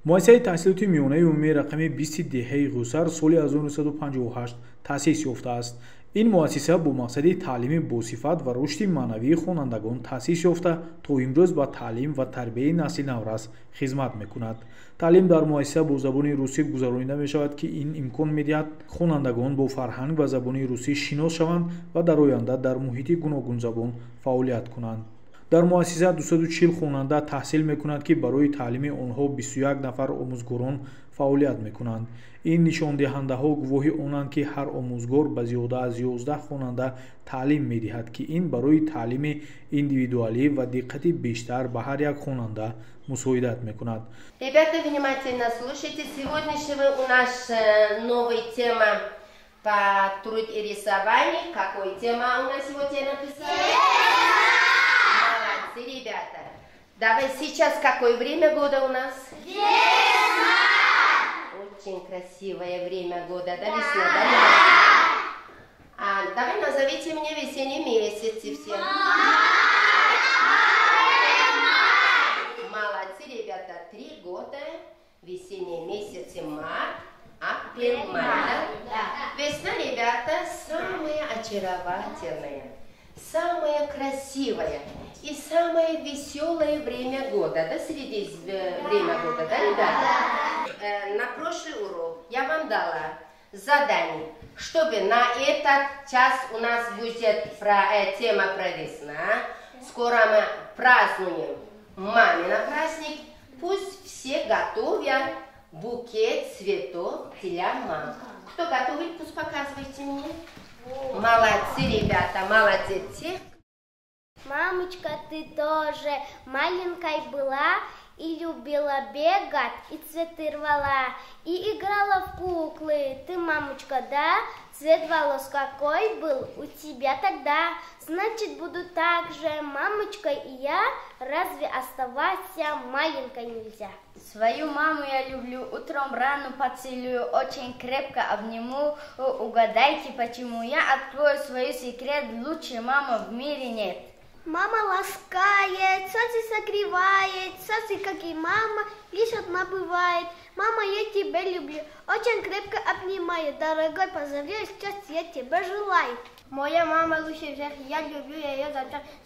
Муассисаи таҳсилоти миёнаи умумии рақами 20 деҳаи Ғусар соли 1958 таъсис ёфтааст. Ин муассиса бо мақсади таълими босифат ва рушди маънавии хонандагон таъсис ёфта, то имрӯз ба таълим ва тарбияи насли наврас хизмат мекунад. Таълим дар муассиса бо забони русӣ гузаронида мешавад, ки ин имкон медиҳад хонандагон бо фарҳанг ва забони русӣ шинос шаванд ва дар оянда дар муҳити гуногунзабон фаъолият кунанд. Дар муассиса 240 хонанда таҳсил мекунад, ки барои таълими онҳо 21 нафар омӯзгорон фаъолият мекунанд. Ин нишондиҳандаҳо гувоҳи онанд, ки ҳар омӯзгор ба зиёда аз 11 хонанда таълим медиҳад, ки ин барои таълими индивидуалӣ ва диққати бештар ба ҳар як хонанда мусоидат мекунад. Ребята, внимательно слушайте. Сегодняшнего у нас новая тема по труд и рисованию. Какой тема у нас сегодня написана? Молодцы, ребята. Давай сейчас, какое время года у нас? Весна! Очень красивое время года, да, весна, да? А, давай назовите мне весенние месяцы все. Молодцы, ребята, 3 года, весенние месяцы: март, апрель, май, да? Да. Весна, ребята, самая очаровательная, самое красивое и самое веселое время года, да, среди время года, да, ребята? На прошлый урок я вам дала задание, чтобы на этот час у нас будет тема про весна. Скоро мы празднуем мамина праздник. Пусть все готовят букет цветов для мам. Кто готовит, пусть показывайте мне. Молодцы, ребята, молодцы. Те, Мамочка, ты тоже маленькой была и любила бегать, и цветы рвала, и играла в куклы. Ты, мамочка, да? Цвет волос какой был у тебя тогда? Значит, буду так же, мамочка и я. Разве оставаться маленькой нельзя? Свою маму я люблю, утром рано поцелую, очень крепко обниму. Угадайте, почему я открою свой секрет: лучше мамы в мире нет. Мама ласкает, солнце согревает, солнце, как и мама, лишь одна бывает. Мама, я тебя люблю, очень крепко обнимаю. Дорогой, поздравляю, счастья я тебе желаю. Моя мама лучше всех, я люблю ее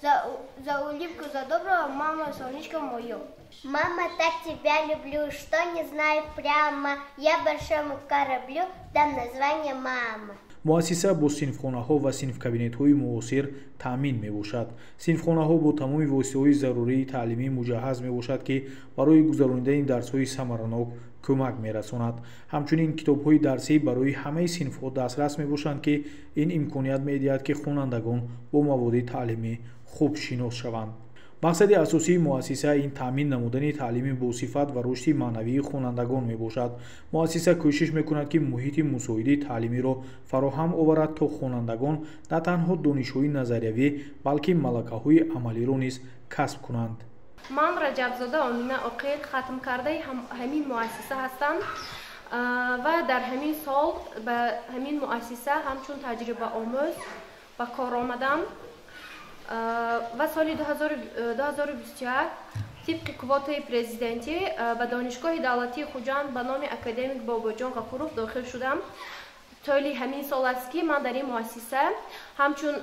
за улыбку, за доброго, мама, солнышко мое. Мама, так тебя люблю, что не знаю прямо. Я большому кораблю дам название «Мама». Муассиса бо синфхонаҳо ва синфкабинетҳои муосир таъмин мебошад. Синфхонаҳо бо тамоми воситаҳои зарурии таълимӣ муҷаҳҳаз мебошад, ки барои гузаронидани дарсҳои самаранок кӯмак мерасонад. Ҳамчунин китобҳои дарсӣ барои ҳамаи синфҳо дастрас мебошанд, ки ин имконият медиҳад, ки хонандагон бо маводи таълимӣ хуб шинос шаванд. Мақсади асосии муассиса ин таъмин намудани таълими босифат ва рушди маънавии хонандагон мебошад. Муассиса кӯшиш мекунад, ки муҳити мусоиди таълимиро фароҳам оварад, то хонандагон на танҳо донишҳои назариявӣ, балки малакаҳои амалиро низ касб кунанд. Ман Раҷабзода Омина Оқил, хатмкардаи ҳамин муассиса ҳастам ва дар ҳамин сол ба ҳамин муассиса ҳамчун таҷрибаомӯз ба кор омадам ва соли 2021 тибқи квотаи президентӣ ба Донишгоҳи давлатии Хуҷанд ба номи академик Бобоҷон Ғафуров дохил шудам. Тӯли ҳамин сол аст, ки ман дар ин муассиса ҳамчун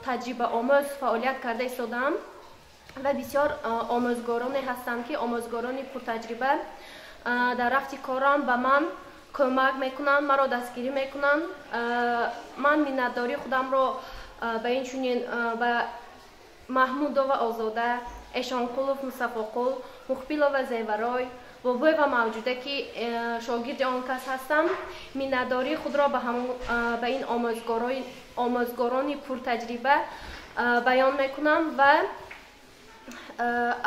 таҷрибаомӯз фаъолият карда истодаам ва бисёр омӯзгороне ҳастанд, ки омӯзгорони пуртаҷриба дар рафти корам ба ман кӯмак мекунанд, маро дастгирӣ мекунанд. Ман миннатдории худамро ба ин чунин ба Маҳмудова Озода, Эшонқулов Мустафоқул, Мухбилова Зеварой, Бобоева Мавҷуда, ки шогирди он кас ҳастам, миннатдории худро ба ин омӯзгорони пуртаҷриба баён мекунам ва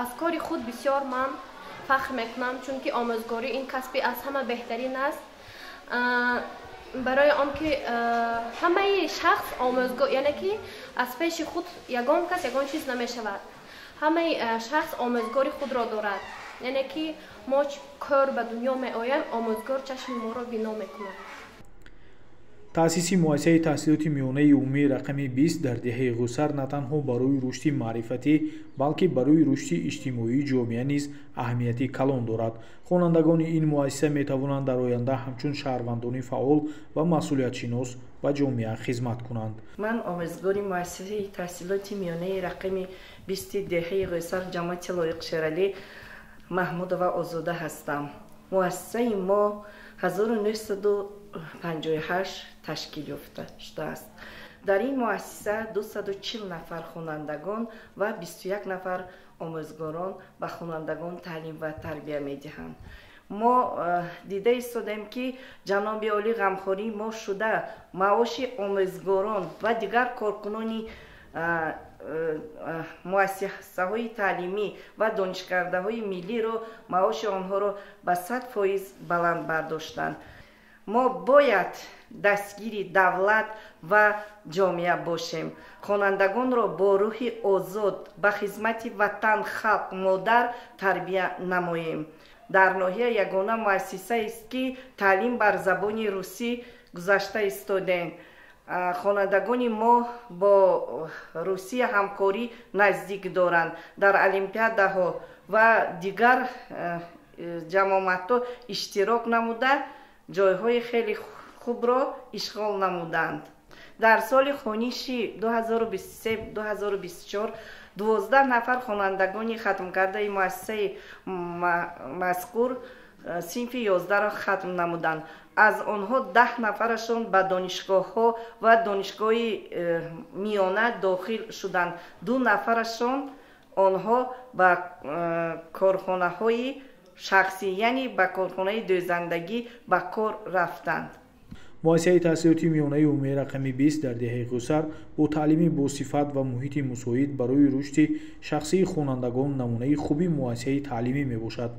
аз кори худ бисёр ман фахр мекунам, чунки омӯзгорӣ ин касби аз ҳама беҳтарин аст, барои он ки ҳамаи шахс омӯзгор, яъне ки аз пеши худ ягон кас ягон чиз намешавад. Ҳамаи шахс омӯзгори худро дорад, яъне ки мо кӯр ба дунё меоем, омӯзгор чашми моро бино мекунад. Таъсиси муассисаи таҳсилоти миёнаи умумии рақами 20 дар деҳаи Ғусар на танҳо барои рушди маърифатӣ, балки барои рушди иҷтимоии ҷомеа низ аҳамияти калон дорад. Хонандагони ин муассиса метавонанд дар оянда ҳамчун шаҳрвандони фаъол ва масъулиятшинос ба ҷомеа хизмат кунанд. Ман омӯзгори муассисаи таҳсилоти миёнаи рақами 20 деҳаи Ғусар ҷамоати Лоиқ Шералӣ Маҳмудова Озода ҳастам. Муассисаи мо 1958 ташкил ёфта шудааст. Дар ин муассиса 240 нафар хонандагон ва 21 нафар омӯзгорон ба хонандагон таълим ва тарбия медиҳанд. Мо дида истодаем, ки ҷаноби олӣ ғамхории мо шуда маоши омӯзгорон ва дигар коркунони муассисаҳои таълимӣ ва донишкардаҳои миллиро маоши онҳоро ба 100% баланд бардоштанд. Мо бояд дастгири давлат ва ҷомеа бошем. Хонандагонро бо рӯҳи озод ба хизмати ватан, халқ, модар тарбия намоем. Дар ноҳия ягона муассисаест, ки таълим бар забони русӣ гузашта истодем. Хонандагони мо бо Русия ҳамкорӣ наздик доранд. Дар олимпиадаҳо ва дигар ҷамоатҳо иштирок намуда, ҷойҳои хеле хубро ишғол намуданд. Дар соли хониши 2023-2024 12 нафар хонандагони хатмкардаи муассисаи мазкур синфи 11-ро хатм намуданд. Аз онҳо 10 нафарашон ба донишгоҳҳо ва донишгоҳи миёна дохил шуданд. 2 нафарашон онҳо ба корхонаҳои шахсӣ, яъне ба корхонаи дӯзандагӣ ба кор рафтанд. Муассисаи таҳсилоти миёнаи умумии рақами 20 дар деҳаи Ғусар бо таълими босифат ва муҳити мусоид барои рушди шахсии хонандагон намунаи хуби муассисаи таълимӣ мебошад.